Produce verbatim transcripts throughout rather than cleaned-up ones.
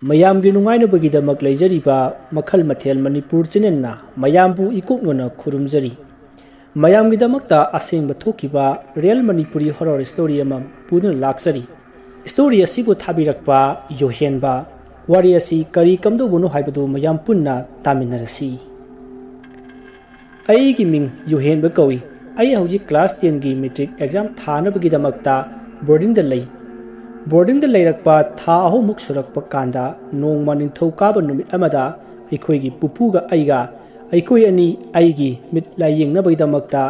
ꯃꯌꯥꯝꯒꯤ ꯅꯨꯡꯉꯥꯏꯅꯕꯒꯤꯗꯃꯛ ꯂꯩꯖꯔꯤꯕ ꯃꯈꯜ ꯃꯊꯦꯜ ꯃꯅꯤꯄꯨꯔ ꯆꯦꯅꯦꯜꯅ ꯃꯌꯥꯝꯕꯨ ꯏꯀꯣꯛꯅꯅ ꯈꯨꯔꯨꯝꯖꯔꯤ꯫ ꯃꯌꯥꯝꯒꯤꯗꯃꯛꯇ ꯑꯁꯦꯡꯕ ꯊꯣꯛꯈꯤꯕ Real Manipuri Horror Story ꯑꯃ ꯄꯨꯗꯨꯅ ꯂꯥꯛꯆꯔꯤ꯫ Story ꯑꯁꯤꯕꯨ ꯊꯥꯕꯤꯔꯛꯄ ꯌꯣꯍꯦꯟꯕ꯫ ꯋꯥꯔꯤ ꯑꯁꯤ ꯀꯔꯤ ꯀꯝꯗꯧꯕꯅꯣ ꯍꯥꯏꯕꯗꯨ ꯃꯌꯥꯝ ꯄꯨꯟꯅ ꯇꯥꯃꯤꯟꯅꯔꯁꯤ꯫ ꯑꯩꯒꯤ ꯃꯤꯡ ꯌꯨꯍꯦꯟꯕ ꯀꯧꯏ꯫ ꯑꯩ ꯍꯧꯖꯤꯛ class ten ꯒꯤ matric exam ꯊꯥꯅꯕꯒꯤꯗꯃꯛꯇ boarding ꯗ ꯂꯩ꯫ Boarding ꯗ ꯂꯩꯔꯛꯄ ꯊꯥ ꯑꯍꯨꯝꯃꯨꯛ ꯁꯨꯔꯛꯄ ꯀꯥꯟꯗ, ꯅꯣꯡꯃ ꯅꯤꯡꯊꯧꯀꯥꯕ ꯅꯨꯃꯤꯠ ꯑꯃꯗ ꯑꯩꯈꯣꯏꯒꯤ ꯄꯨꯄꯨꯒ ꯑꯩꯒ, ꯑꯩꯈꯣꯏ ꯑꯅꯤ ꯑꯩꯒꯤ ꯃꯤꯠ ꯂꯥꯌꯦꯡꯅꯕꯒꯤꯗꯃꯛꯇ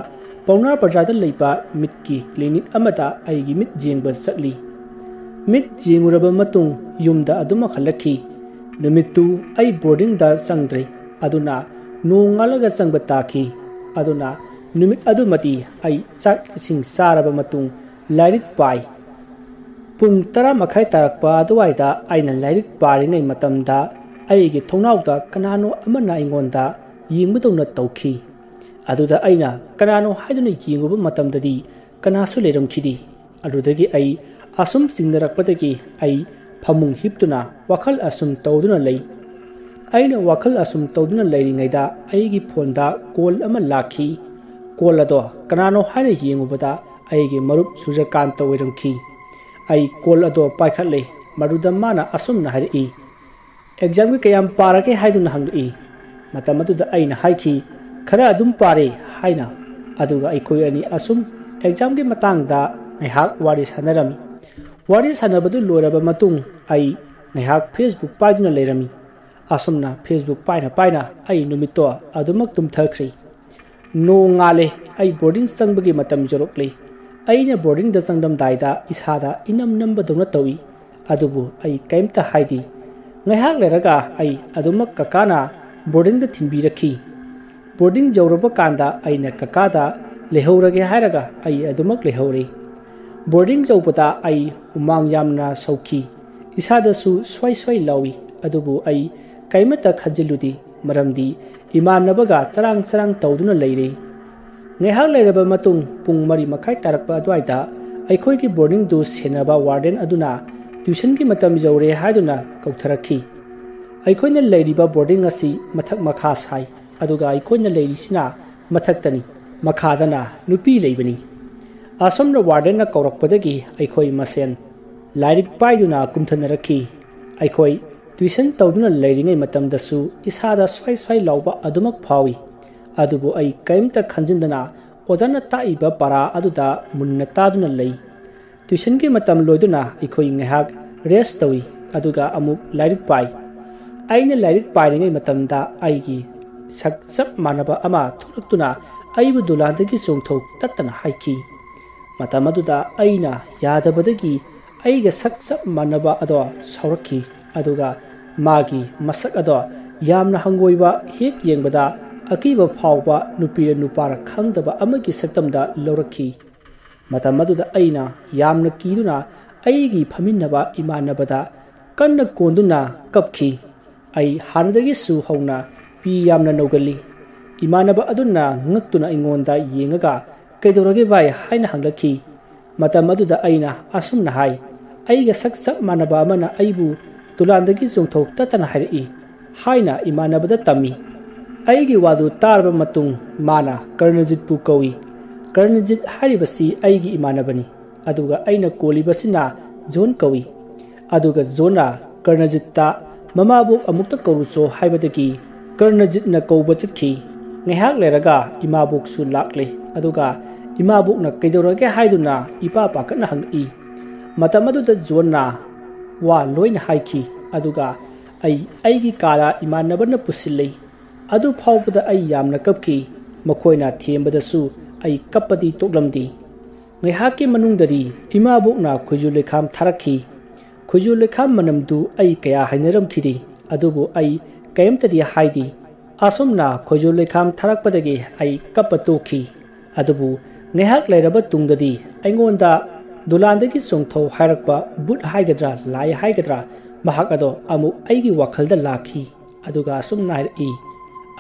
ꯄꯥꯎꯅꯥ ꯕꯖꯥꯔꯗ ꯂꯩꯕ ꯃꯤꯠꯀꯤ clinic ꯑꯃꯗ ꯑꯩꯒꯤ ꯃꯤꯠ ꯌꯦꯡꯕ ꯆꯠꯂꯤ꯫ ꯃꯤꯠ ꯌꯦꯡꯉꯨꯔꯕ ꯃꯇꯨꯡ ꯌꯨꯝꯗ ꯑꯗꯨꯃꯛ ꯍꯜꯂꯛꯈꯤ꯫ ꯅꯨꯃꯤꯠꯇꯨ ꯑꯩ boarding ꯗ ꯆꯪꯗ꯭ꯔꯦ꯫ ꯑꯗꯨꯅ ꯅꯣꯡꯉꯥꯜꯂꯒ ꯆꯪꯕ ꯇꯥꯈꯤ꯫ ꯑꯗꯨꯅ ꯅꯨꯃꯤꯠ ꯑꯗꯨꯃꯗꯤ ꯑꯩ ꯆꯥꯛ ꯏꯁꯤꯡ ꯆꯥꯔꯕ ꯃꯇꯨꯡ ꯂꯥꯏꯔꯤꯛ ꯄꯥꯏ꯫ ꯄꯨꯡ ꯇꯔꯥ ꯃꯈꯥꯏ ꯇꯥꯔꯛꯄ ꯑꯗꯨꯋꯥꯏꯗ ꯑꯩꯅ ꯂꯥꯏꯔꯤꯛ ꯄꯥꯔꯤꯉꯩ ꯃꯇꯝꯗ ꯑꯩꯒꯤ ꯊꯣꯡꯅꯥꯎꯗ ꯀꯅꯥꯅꯣ ꯑꯃꯅ ꯑꯩꯉꯣꯟꯗ ꯌꯦꯡꯕꯗꯧꯅ ꯇꯧꯈꯤ꯫ ꯑꯗꯨꯗ ꯑꯩꯅ ꯀꯅꯥꯅꯣ ꯍꯥꯏꯗꯨꯅ ꯌꯦꯡꯉꯨꯕ ꯃꯇꯝꯗꯗꯤ ꯀꯅꯥꯁꯨ ꯂꯩꯔꯝꯈꯤꯗꯦ꯫ ꯑꯗꯨꯗꯒꯤ ꯑꯩ ꯑꯁꯨꯝ ꯆꯤꯡꯅꯔꯛꯄꯗꯒꯤ ꯑꯩ ꯐꯃꯨꯡ ꯍꯤꯞꯇꯨꯅ ꯋꯥꯈꯜ ꯑꯁꯨꯝ ꯇꯧꯗꯨꯅ ꯂꯩ꯫ ꯑꯩꯅ ꯋꯥꯈꯜ ꯑꯁꯨꯝ ꯇꯧꯗꯨꯅ ꯂꯩꯔꯤꯉꯩꯗ ꯑꯩꯒꯤ phone ꯗ call ꯑꯃ ꯂꯥꯛꯈꯤ꯫ Call ꯑꯗꯣ ꯀꯅꯥꯅꯣ ꯍꯥꯏꯅ ꯌꯦꯡꯉꯨꯕꯗ ꯑꯩꯒꯤ ꯃꯔꯨꯞ ꯁꯨꯔꯖꯀꯥꯟꯇ ꯑꯣꯏꯔꯝꯈꯤ꯫ ꯑꯩ call ꯑꯗꯣ ꯄꯥꯏꯈꯠꯂꯦ꯫ ꯃꯗꯨꯗ ꯃꯥꯅ ꯑꯁꯨꯝꯅ ꯍꯥꯏꯔꯛꯏ, "Exam ꯒꯤ ꯀꯌꯥꯝ ꯄꯥꯔꯒꯦ?" ꯍꯥꯏꯗꯨꯅ ꯍꯪꯂꯛꯏ꯫ ꯃꯇꯝ ꯑꯗꯨꯗ ꯑꯩꯅ ꯍꯥꯏꯈꯤ, "ꯈꯔ ꯑꯗꯨꯝ ꯄꯥꯔꯦ" ꯍꯥꯏꯅ꯫ ꯑꯗꯨꯒ ꯑꯩꯈꯣꯏ ꯑꯅꯤ ꯑꯁꯨꯝ exam ꯒꯤ ꯃꯇꯥꯡꯗ ꯉꯥꯏꯍꯥꯛ ꯋꯥꯔꯤ ꯁꯥꯟꯅꯔꯝꯃꯤ꯫ ꯋꯥꯔꯤ ꯁꯥꯟꯅꯕꯗꯨ ꯂꯣꯏꯔꯕ ꯃꯇꯨꯡ ꯑꯩ ꯉꯥꯏꯍꯥꯛ Facebook ꯄꯥꯏꯗꯨꯅ ꯂꯩꯔꯝꯃꯤ꯫ ꯑꯁꯨꯝꯅ Facebook ꯄꯥꯏꯅ ꯄꯥꯏꯅ ꯑꯩ ꯅꯨꯃꯤꯠꯇꯣ ꯑꯗꯨꯃꯛ ꯇꯨꯝꯊꯈ꯭ꯔꯦ꯫ ꯅꯣꯡꯉꯥꯜꯂꯦ꯫ ꯑꯩ boarding ꯆꯪꯕꯒꯤ ꯃꯇꯝ ꯌꯧꯔꯛꯂꯦ꯫ ꯑꯩꯅ boarding ꯗ ꯆꯪꯂꯝꯗꯥꯏꯗ ꯏꯁꯥꯗ ꯏꯅꯝ ꯅꯝꯕꯗꯧꯅ ꯇꯧꯏ꯫ ꯑꯗꯨꯕꯨ ꯑꯩ ꯀꯔꯤꯝꯇ ꯍꯥꯏꯗꯦ꯫ ꯉꯥꯏꯍꯥꯛ ꯂꯩꯔꯒ ꯑꯩ ꯑꯗꯨꯃꯛ ꯀꯀꯥꯅ boarding ꯗ ꯊꯤꯟꯕꯤꯔꯛꯈꯤ꯫ Boarding ꯌꯧꯔꯕ ꯀꯥꯟꯗ ꯑꯩꯅ ꯀꯀꯥꯗ ꯂꯩꯍꯧꯔꯒꯦ ꯍꯥꯏꯔꯒ ꯑꯩ ꯑꯗꯨꯃꯛ ꯂꯩꯍꯧꯔꯦ꯫ Boarding ꯌꯧꯕꯗ ꯑꯩ ꯍꯨꯃꯥꯡ ꯌꯥꯝꯅ ꯁꯧꯈꯤ꯫ ꯏꯁꯥꯗꯁꯨ ꯁ꯭ꯋꯥꯏ ꯁ꯭ꯋꯥꯏ ꯂꯥꯎꯏ꯫ ꯑꯗꯨꯕꯨ ꯑꯩ ꯀꯔꯤꯃꯠꯇ ꯈꯟꯖꯤꯜꯂꯨꯗꯦ, ꯃꯔꯝꯗꯤ ꯏꯃꯥꯟꯅꯕꯒ ꯆꯔꯥꯡ ꯆꯔꯥꯡ ꯇꯧꯗꯨꯅ ꯂꯩꯔꯦ꯫ ꯉꯥꯏꯍꯥꯛ ꯂꯩꯔꯕ ꯃꯇꯨꯡ ꯄꯨꯡ ꯃꯔꯤ ꯃꯈꯥꯏ ꯇꯥꯔꯛꯄ ꯑꯗꯨꯋꯥꯏꯗ ꯑꯩꯈꯣꯏꯒꯤ boarding ꯗꯨ ꯁꯦꯟꯅꯕ warden ꯑꯗꯨꯅ ꯇ꯭ꯌꯨꯁꯟꯒꯤ ꯃꯇꯝ ꯌꯧꯔꯦ ꯍꯥꯏꯗꯨꯅ ꯀꯧꯊꯔꯛꯈꯤ꯫ ꯑꯩꯈꯣꯏꯅ ꯂꯩꯔꯤꯕ ꯕꯣꯔꯗꯤꯡ ꯑꯁꯤ ꯃꯊꯛ ꯃꯈꯥ ꯁꯥꯏ, ꯑꯗꯨꯒ ꯑꯩꯈꯣꯏꯅ ꯂꯩꯔꯤꯁꯤꯅ ꯃꯊꯛꯇꯅꯤ, ꯃꯈꯥꯗꯅ ꯅꯨꯄꯤ ꯂꯩꯕꯅꯤ꯫ ꯑꯁꯨꯝꯅ ꯋꯥꯔꯗꯦꯟꯅ ꯀꯧꯔꯛꯄꯗꯒꯤ ꯑꯩꯈꯣꯏ ꯃꯁꯦꯟ ꯂꯥꯏꯔꯤꯛ ꯄꯥꯏꯗꯨꯅ ꯀꯨꯝꯊꯅꯔꯛꯈꯤ꯫ ꯑꯩꯈꯣꯏ ꯇ꯭ꯌꯨꯁꯟ ꯇꯧꯗꯨꯅ ꯂꯩꯔꯤꯉꯩ ꯃꯇꯝꯗꯁꯨ ꯏꯁꯥꯗ ꯁ꯭ꯋꯥꯏ ꯁ꯭ꯋꯥꯏ ꯂꯥꯎꯕ ꯑꯗꯨꯃꯛ ꯐꯥꯎꯏ꯫ ꯑꯗꯨꯕꯨ ꯑꯩ ꯀꯔꯤꯝꯇ ꯈꯟꯖꯤꯟꯗꯅ ꯑꯣꯖꯥꯅ ꯇꯥꯛꯏꯕ ꯄꯔꯥ ꯑꯗꯨꯗ ꯃꯨꯟꯅ ꯇꯥꯗꯨꯅ ꯂꯩ꯫ ꯇ꯭ꯌꯨꯁꯟꯒꯤ ꯃꯇꯝ ꯂꯣꯏꯗꯨꯅ ꯑꯩꯈꯣꯏ ꯉꯥꯏꯍꯥꯛ ꯔꯦꯁ ꯇꯧꯏ, ꯑꯗꯨꯒ ꯑꯃꯨꯛ ꯂꯥꯏꯔꯤꯛ ꯄꯥꯏ꯫ ꯑꯩꯅ ꯂꯥꯏꯔꯤꯛ ꯄꯥꯏꯔꯤꯉꯩ ꯃꯇꯝꯗ ꯑꯩꯒꯤ ꯁꯛ ꯆꯞ ꯃꯥꯟꯅꯕ ꯑꯃ ꯊꯣꯛꯂꯛꯇꯨꯅ ꯑꯩꯕꯨ ꯗꯣꯂꯥꯟꯗꯒꯤ ꯆꯣꯡꯊꯣꯛ ꯇꯠꯇꯅ ꯍꯥꯏꯈꯤ꯫ ꯃꯇꯝ ꯑꯗꯨꯗ ꯑꯩꯅ ꯌꯥꯗꯕꯗꯒꯤ ꯑꯩꯒ ꯁꯛ ꯆꯞ ꯃꯥꯟꯅꯕ ꯑꯗꯣ ꯁꯥꯎꯔꯛꯈꯤ, ꯑꯗꯨꯒ ꯃꯥꯒꯤ ꯃꯁꯛ ꯑꯗꯣ ꯌꯥꯝꯅ ꯍꯪꯒꯣꯏꯕ, ꯍꯦꯛ ꯌꯦꯡꯕꯗ ꯑꯀꯤꯕ ꯐꯥꯎꯕ, ꯅꯨꯄꯤꯔ ꯅꯨꯄꯥꯔ ꯈꯪꯗꯕ ꯑꯃꯒꯤ ꯁꯛꯇꯝꯗ ꯂꯧꯔꯛꯈꯤ꯫ ꯃꯇꯝ ꯑꯗꯨꯗ ꯑꯩꯅ ꯌꯥꯝꯅ ꯀꯤꯗꯨꯅ ꯑꯩꯒꯤ ꯐꯝꯃꯤꯟꯅꯕ ꯏꯃꯥꯟꯅꯕꯗ ꯀꯟꯅ ꯀꯣꯟꯗꯨꯅ ꯀꯞꯈꯤ꯫ ꯑꯩ ꯍꯥꯟꯅꯗꯒꯤꯁꯨ ꯍꯧꯅ ꯄꯤ ꯌꯥꯝꯅ ꯅꯧꯒꯜꯂꯤ꯫ ꯏꯃꯥꯟꯅꯕ ꯑꯗꯨꯅ ꯉꯛꯇꯨꯅ ꯑꯩꯉꯣꯟꯗ ꯌꯦꯡꯉꯒ, "ꯀꯩꯗꯧꯔꯒꯦ ꯚꯥꯏ?" ꯍꯥꯏꯅ ꯍꯪꯂꯛꯈꯤ꯫ ꯃꯇꯝ ꯑꯗꯨꯗ ꯑꯩꯅ ꯑꯁꯨꯝꯅ ꯍꯥꯏ, "ꯑꯩꯒ ꯁꯛ ꯆꯞ ꯃꯥꯟꯅꯕ ꯑꯃꯅ ꯑꯩꯕꯨ ꯗꯣꯂꯥꯟꯗꯒꯤ ꯆꯣꯡꯊꯣꯛ ꯇꯠꯇꯅ ꯍꯥꯏꯔꯛꯏ" ꯍꯥꯏꯅ ꯏꯃꯥꯟꯅꯕꯗ ꯇꯝꯃꯤ꯫ ꯑꯩꯒꯤ ꯋꯥꯗꯨ ꯇꯥꯔꯕ ꯃꯇꯨꯡ ꯃꯥꯅ ꯀꯔꯅꯖꯤꯠꯄꯨ ꯀꯧꯏ꯫ ꯀꯔꯅꯖꯤꯠ ꯍꯥꯏꯔꯤꯕꯁꯤ ꯑꯩꯒꯤ ꯏꯃꯥꯟꯅꯕꯅꯤ, ꯑꯗꯨꯒ ꯑꯩꯅ ꯀꯣꯜꯂꯤꯕꯁꯤꯅ ꯖꯣꯟ ꯀꯧꯏ꯫ ꯑꯗꯨꯒ ꯖꯣꯟꯅ ꯀꯔꯅꯖꯤꯠꯇ "ꯃꯃꯥꯕꯣꯛ ꯑꯃꯨꯛꯇ ꯀꯧꯔꯨꯆꯣ" ꯍꯥꯏꯕꯗꯒꯤ ꯀꯔꯅꯖꯤꯠꯅ ꯀꯧꯕ ꯆꯠꯈꯤ꯫ ꯉꯥꯏꯍꯥꯛ ꯂꯩꯔꯒ ꯏꯃꯥꯕꯣꯛꯁꯨ ꯂꯥꯛꯂꯦ, ꯑꯗꯨꯒ ꯏꯃꯥꯕꯣꯛꯅ "ꯀꯩꯗꯧꯔꯒꯦ?" ꯍꯥꯏꯗꯨꯅ ꯏꯄꯥ ꯄꯥꯈꯠꯅ ꯍꯪꯂꯛꯏ꯫ ꯃꯇꯝ ꯑꯗꯨꯗ ꯖꯣꯟꯅ ꯋꯥ ꯂꯣꯏꯅ ꯍꯥꯏꯈꯤ, ꯑꯗꯨꯒ ꯑꯩ ꯑꯩꯒꯤ ꯀꯥꯗ ꯏꯃꯥꯟꯅꯕꯅ ꯄꯨꯁꯤꯜꯂꯤ꯫ ꯑꯗꯨ ꯐꯥꯎꯕꯗ ꯑꯩ ꯌꯥꯝꯅ ꯀꯞꯈꯤ꯫ ꯃꯈꯣꯏꯅ ꯊꯦꯝꯕꯗꯁꯨ ꯑꯩ ꯀꯞꯄꯗꯤ ꯇꯣꯛꯂꯝꯗꯦ꯫ ꯉꯥꯏꯍꯥꯛꯀꯤ ꯃꯅꯨꯡꯗꯗꯤ ꯏꯃꯥꯕꯣꯛꯅ ꯈꯣꯏꯖꯨ ꯂꯩꯈꯥꯝ ꯊꯥꯔꯛꯈꯤ꯫ ꯈꯣꯏꯖꯨ ꯂꯩꯈꯥꯝ ꯃꯅꯝꯗꯨ ꯑꯩ ꯀꯌꯥ ꯍꯩꯅꯔꯝꯈꯤꯗꯦ, ꯑꯗꯨꯕꯨ ꯑꯩ ꯀꯔꯤꯝꯇꯗꯤ ꯍꯥꯏꯗꯦ꯫ ꯑꯁꯨꯝꯅ ꯈꯣꯏꯖꯨ ꯂꯩꯈꯥꯝ ꯊꯥꯔꯛꯄꯗꯒꯤ ꯑꯩ ꯀꯞꯄ ꯇꯣꯛꯈꯤ꯫ ꯑꯗꯨꯕꯨ ꯉꯥꯏꯍꯥꯛ ꯂꯩꯔꯕ ꯇꯨꯡꯗꯗꯤ ꯑꯩꯉꯣꯟꯗ ꯗꯣꯂꯥꯟꯗꯒꯤ ꯆꯣꯡꯊꯧ ꯍꯥꯏꯔꯛꯄ ꯚꯨꯠ ꯍꯥꯏꯒꯗ꯭ꯔꯥ, ꯂꯥꯏ ꯍꯥꯏꯒꯗ꯭ꯔꯥ, ꯃꯍꯥꯛ ꯑꯗꯣ ꯑꯃꯨꯛ ꯑꯩꯒꯤ ꯋꯥꯈꯜꯗ ꯂꯥꯛꯈꯤ꯫ ꯑꯗꯨꯒ ꯑꯁꯨꯝꯅ ꯍꯥꯏꯔꯛꯏ,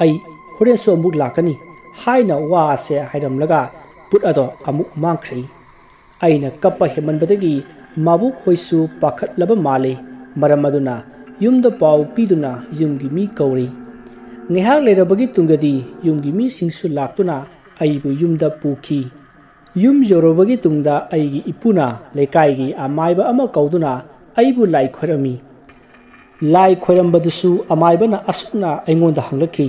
"ꯑꯩ ꯍꯣꯔꯦꯟꯁꯨ ꯑꯃꯨꯛ ꯂꯥꯛꯀꯅꯤ" ꯍꯥꯏꯅ ꯋꯥ ꯑꯁꯦ ꯍꯥꯏꯔꯝꯂꯒ ꯚꯨꯠ ꯑꯗꯣ ꯑꯃꯨꯛ ꯃꯥꯡꯈ꯭ꯔꯦ꯫ ꯑꯩꯅ ꯀꯞꯄ ꯍꯦꯟꯃꯟꯕꯗꯒꯤ ꯃꯕꯣꯛ ꯍꯣꯏꯁꯨ ꯄꯥꯈꯠꯂꯕ ꯃꯥꯜꯂꯤ꯫ ꯃꯔꯝ ꯑꯗꯨꯅ ꯌꯨꯝꯗ ꯄꯥꯎ ꯄꯤꯗꯨꯅ ꯌꯨꯝꯒꯤ ꯃꯤ ꯀꯧꯔꯤ꯫ ꯉꯥꯏꯍꯥꯛ ꯂꯩꯔꯕꯒꯤ ꯇꯨꯡꯗꯗꯤ ꯌꯨꯝꯒꯤ ꯃꯤꯁꯤꯡꯁꯨ ꯂꯥꯛꯇꯨꯅ ꯑꯩꯕꯨ ꯌꯨꯝꯗ ꯄꯨꯈꯤ꯫ ꯌꯨꯝ ꯌꯧꯔꯕꯒꯤ ꯇꯨꯡꯗ ꯑꯩꯒꯤ ꯏꯄꯨꯅ ꯂꯩꯀꯥꯏꯒꯤ ꯑꯃꯥꯏꯕ ꯑꯃ ꯀꯧꯗꯨꯅ ꯑꯩꯕꯨ ꯂꯥꯏ ꯈꯣꯏꯔꯝꯃꯤ꯫ ꯂꯥꯏ ꯈꯣꯏꯔꯝꯕꯗꯨꯁꯨ ꯑꯃꯥꯏꯕꯅ ꯑꯁꯨꯝꯅ ꯑꯩꯉꯣꯟꯗ ꯍꯪꯂꯛꯈꯤ,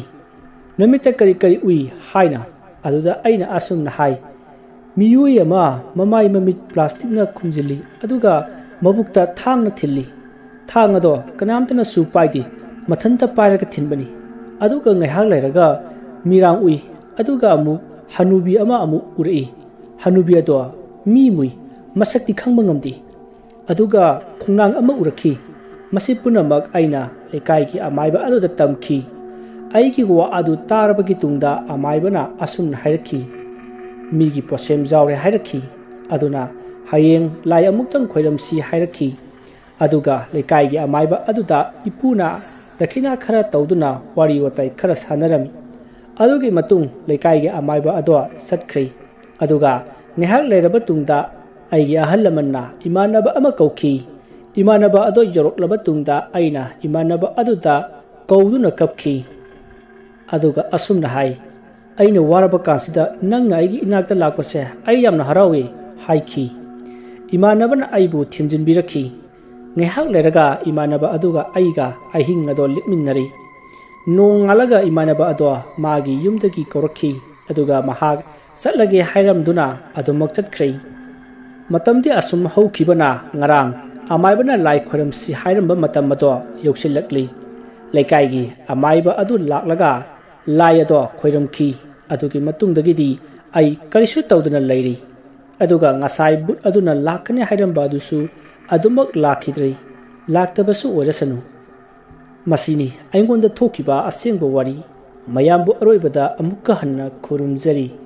"ꯅꯨꯃꯤꯠꯇ ꯀꯔꯤ ꯀꯔꯤ ꯎꯏ?" ꯍꯥꯏꯅ꯫ ꯑꯗꯨꯗ ꯑꯩꯅ ꯑꯁꯨꯝꯅ ꯍꯥꯏ, "ꯃꯤꯑꯣꯏ ꯑꯃ ꯃꯃꯥꯏ ꯃꯃꯤꯠ ꯄ꯭ꯂꯥꯁꯇꯤꯛꯅ ꯈꯨꯝꯖꯤꯜꯂꯤ, ꯑꯗꯨꯒ ꯃꯕꯨꯛꯇ ꯊꯥꯡꯅ ꯊꯤꯜꯂꯤ꯫ ꯊꯥꯡ ꯑꯗꯣ ꯀꯅꯥꯝꯇꯅꯁꯨ ꯄꯥꯏꯗꯦ, ꯃꯊꯟꯇ ꯄꯥꯏꯔꯒ ꯊꯤꯟꯕꯅꯤ꯫ ꯑꯗꯨꯒ ꯉꯥꯏꯍꯥꯛ ꯂꯩꯔꯒ ꯃꯤꯔꯥꯡ ꯎꯏ, ꯑꯗꯨꯒ ꯑꯃꯨꯛ ꯍꯅꯨꯕꯤ ꯑꯃ ꯑꯃꯨꯛ ꯎꯔꯛꯏ꯫ ꯍꯅꯨꯕꯤ ꯑꯗꯣ ꯃꯤ ꯃꯨꯏ, ꯃꯁꯛꯇꯤ ꯈꯪꯕ ꯉꯝꯗꯦ꯫ ꯑꯗꯨꯒ ꯈꯣꯡꯅꯥꯡ ꯑꯃ ꯎꯔꯛꯈꯤ꯫ ꯃꯁꯤ ꯄꯨꯝꯅꯃꯛ ꯑꯩꯅ ꯂꯩꯀꯥꯏꯒꯤ ꯑꯃꯥꯏꯕ ꯑꯗꯨꯗ ꯇꯝꯈꯤ꯫ ꯑꯩꯒꯤ ꯋꯥ ꯑꯗꯨ ꯇꯥꯔꯕꯒꯤ ꯇꯨꯡꯗ ꯑꯃꯥꯏꯕꯅ ꯑꯁꯨꯝꯅ ꯍꯥꯏꯔꯛꯈꯤ, "ꯃꯤꯒꯤ ꯄꯣꯠꯁꯦꯝ ꯌꯥꯎꯔꯦ ꯍꯥꯏꯔꯛꯈꯤ꯫ ꯑꯗꯨꯅ ꯍꯌꯦꯡ ꯂꯥꯏ ꯑꯃꯨꯛꯇꯪ ꯈꯣꯏꯔꯝꯁꯤ" ꯍꯥꯏꯔꯛꯈꯤ꯫ ꯑꯗꯨꯒ ꯂꯩꯀꯥꯏꯒꯤ ꯑꯃꯥꯏꯕ ꯑꯗꯨꯗ ꯏꯄꯨꯅ ꯗꯈꯤꯅꯥ ꯈꯔ ꯇꯧꯗꯨꯅ ꯋꯥꯔꯤ ꯋꯥꯇꯥꯏ ꯈꯔ ꯁꯥꯟꯅꯔꯝꯃꯤ꯫ ꯑꯗꯨꯒꯤ ꯃꯇꯨꯡ ꯂꯩꯀꯥꯏꯒꯤ ꯑꯃꯥꯏꯕ ꯑꯗꯣ ꯆꯠꯈ꯭ꯔꯦ꯫ ꯑꯗꯨꯒ ꯉꯥꯏꯍꯥꯛ ꯂꯩꯔꯕ ꯇꯨꯡꯗ ꯑꯩꯒꯤ ꯑꯍꯜ ꯂꯃꯟꯅ ꯏꯃꯥꯟꯅꯕ ꯑꯃ ꯀꯧꯈꯤ꯫ ꯏꯃꯥꯟꯅꯕ ꯑꯗꯣ ꯌꯧꯔꯛꯂꯕ ꯇꯨꯡꯗ ꯑꯩꯅ ꯏꯃꯥꯟꯅꯕ ꯑꯗꯨꯗ ꯀꯧꯗꯨꯅ ꯀꯞꯈꯤ꯫ ꯑꯗꯨꯒ ꯑꯁꯨꯝꯅ ꯍꯥꯏ, "ꯑꯩꯅ ꯋꯥꯔꯕ ꯀꯥꯟꯁꯤꯗ ꯅꯪꯅ ꯑꯩꯒꯤ ꯏꯅꯥꯛꯇ ꯂꯥꯛꯄꯁꯦ ꯑꯩ ꯌꯥꯝꯅ ꯍꯔꯥꯎꯏ" ꯍꯥꯏꯈꯤ꯫ ꯏꯃꯥꯟꯅꯕꯅ ꯑꯩꯕꯨ ꯊꯦꯝꯖꯤꯟꯕꯤꯔꯛꯈꯤ꯫ ꯉꯥꯏꯍꯥꯛ ꯂꯩꯔꯒ ꯏꯃꯥꯟꯅꯕ ꯑꯗꯨꯒ ꯑꯩꯒ ꯑꯍꯤꯡ ꯑꯗꯣ ꯂꯦꯞꯃꯤꯟꯅꯔꯤ꯫ ꯅꯣꯡꯉꯥꯜꯂꯒ ꯏꯃꯥꯟꯅꯕ ꯑꯗꯣ ꯃꯥꯒꯤ ꯌꯨꯝꯗꯒꯤ ꯀꯧꯔꯛꯈꯤ, ꯑꯗꯨꯒ ꯃꯍꯥꯛ ꯆꯠꯂꯒꯦ ꯍꯥꯏꯔꯝꯗꯨꯅ ꯑꯗꯨꯃꯛ ꯆꯠꯈ꯭ꯔꯦ꯫ ꯃꯇꯝꯗꯤ ꯑꯁꯨꯝ ꯍꯧꯈꯤꯕꯅ ꯉꯔꯥꯡ ꯑꯃꯥꯏꯕꯅ ꯂꯥꯏ ꯈꯣꯏꯔꯝꯁꯤ ꯍꯥꯏꯔꯝꯕ ꯃꯇꯝ ꯑꯗꯣ ꯌꯧꯁꯤꯜꯂꯛꯂꯤ꯫ ꯂꯩꯀꯥꯏꯒꯤ ꯑꯃꯥꯏꯕ ꯑꯗꯨ ꯂꯥꯛꯂꯒ ꯂꯥꯏ ꯑꯗꯣ ꯈꯣꯏꯔꯝꯈꯤ꯫ ꯑꯗꯨꯒꯤ ꯃꯇꯨꯡꯗꯒꯤꯗꯤ ꯑꯩ ꯀꯔꯤꯁꯨ ꯇꯧꯗꯅ ꯂꯩꯔꯤ꯫ ꯑꯗꯨꯒ ꯉꯁꯥꯏ ꯚꯨꯠ ꯑꯗꯨꯅ ꯂꯥꯛꯀꯅꯤ ꯍꯥꯏꯔꯝꯕ ꯑꯗꯨꯁꯨ ꯑꯗꯨꯃꯛ ꯂꯥꯛꯈꯤꯗ꯭ꯔꯦ꯫ ꯂꯥꯛꯇꯕꯁꯨ ꯑꯣꯏꯔꯁꯅꯨ꯫ ꯃꯁꯤꯅꯤ ꯑꯩꯉꯣꯟꯗ ꯊꯣꯛꯈꯤꯕ ꯑꯁꯦꯡꯕ ꯋꯥꯔꯤ꯫ ꯃꯌꯥꯝꯕꯨ ꯑꯔꯣꯏꯕꯗ ꯑꯃꯨꯛꯀ ꯍꯟꯅ ꯈꯨꯔꯨꯝꯖꯔꯤ꯫